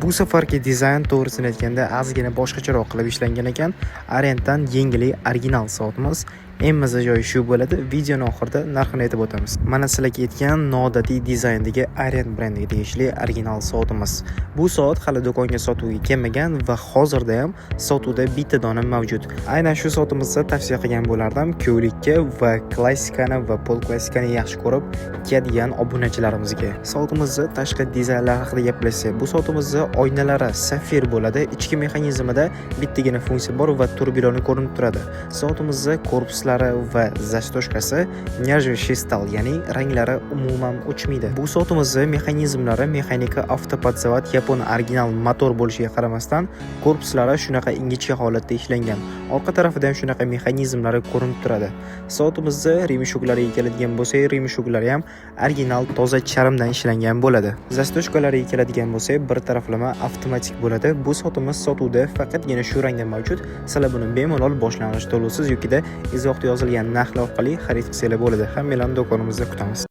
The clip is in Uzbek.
Bu safargi dizayn, to'g'risini aytganda, ozgina boshqacharoq qilib ishlangan ekan. Orientdan yengili original soatimiz. Eng maza joyi shu bo'ladi. Videoni oxirida narxini aytib o'tamiz. Mana sizlarga aytgan noodatiy dizayndagi Orient brendiga tegishli original soatimiz. Bu soat hali do'konga sotuvga kelmagan va hozirda ham sotuvda bitta dona mavjud. Aynan shu soatimizni tavsiya qilgan bo'lardim ko'ylikka va klassikani va pol klassikani yaxshi ko'rib kiyadigan obunachilarimizga. Soatimizni tashqi dizaynlari haqida gaplashsak, bu soatimizni oynalari safir bo'ladi. Ichki mexanizmida bittagina funksiya bor va турбильони ko'rinib turadi. Soatimizni korpuslari va застёжка si нержавеющий сталь, ya'ni ranglari umuman o'chmaydi. Bu soatimizni mexanizmlari mexanika автоподзавод, yapon original motor bo'lishiga qaramasdan, korpuslari shunaqa ingichka holatda ishlangan. Orqa tarafida ham shunaqa mexanizmlari ko'rinib turadi. Soatimizni ремешок lariga keladigan bo'lsak, ремешок lari ham original toza charmdan ishlangan bo'ladi. Застёжка lariga keladigan bo'lsak, bir taraflama avtomatik bo'ladi. Bu soatimiz sotuvda faqatgina shu rangda mavjud. Sizlar buni bemalol boshlang'ich to'lovsiz yokida izohda yozilgan narxlar orqali xarid qilsanglar bo'ladi. Hammanglarni do'konimizda kutamiz.